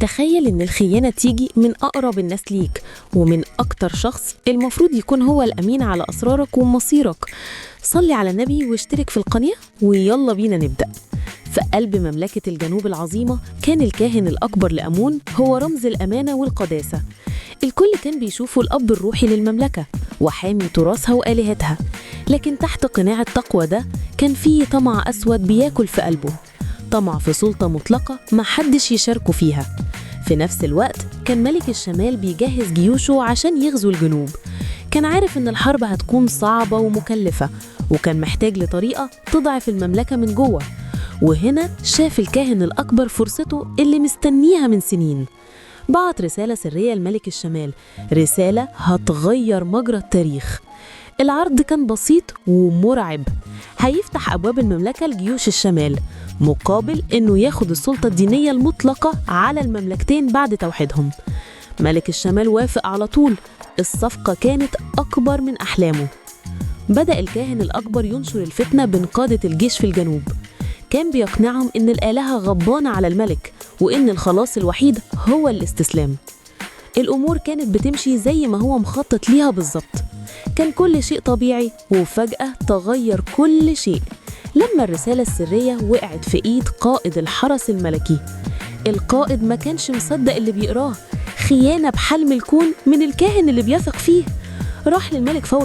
تخيل إن الخيانة تيجي من أقرب الناس ليك ومن أكتر شخص المفروض يكون هو الأمين على أسرارك ومصيرك. صلي على النبي واشترك في القناة ويلا بينا نبدأ. في قلب مملكة الجنوب العظيمة كان الكاهن الأكبر لأمون هو رمز الأمانة والقداسة. الكل كان بيشوفه الأب الروحي للمملكة وحامي تراثها وآلهتها، لكن تحت قناع التقوى ده كان فيه طمع أسود بياكل في قلبه، طمع في سلطة مطلقة ما حدش يشاركه فيها. في نفس الوقت كان ملك الشمال بيجهز جيوشه عشان يغزو الجنوب. كان عارف إن الحرب هتكون صعبة ومكلفة، وكان محتاج لطريقة تضعف المملكة من جوه. وهنا شاف الكاهن الأكبر فرصته اللي مستنيها من سنين. بعت رسالة سرية لملك الشمال، رسالة هتغير مجرى التاريخ. العرض كان بسيط ومرعب، هيفتح أبواب المملكة لجيوش الشمال مقابل إنه ياخد السلطة الدينية المطلقة على المملكتين بعد توحيدهم. ملك الشمال وافق على طول، الصفقة كانت أكبر من أحلامه. بدأ الكاهن الأكبر ينشر الفتنة بين قادة الجيش في الجنوب. كان بيقنعهم إن الآلهة غضبانة على الملك وإن الخلاص الوحيد هو الاستسلام. الأمور كانت بتمشي زي ما هو مخطط ليها بالظبط، كان كل شيء طبيعي، وفجأة تغير كل شيء لما الرسالة السرية وقعت في إيد قائد الحرس الملكي. القائد ما كانش مصدق اللي بيقراه، خيانة بحلم الكون من الكاهن اللي بيثق فيه. راح للملك فورا.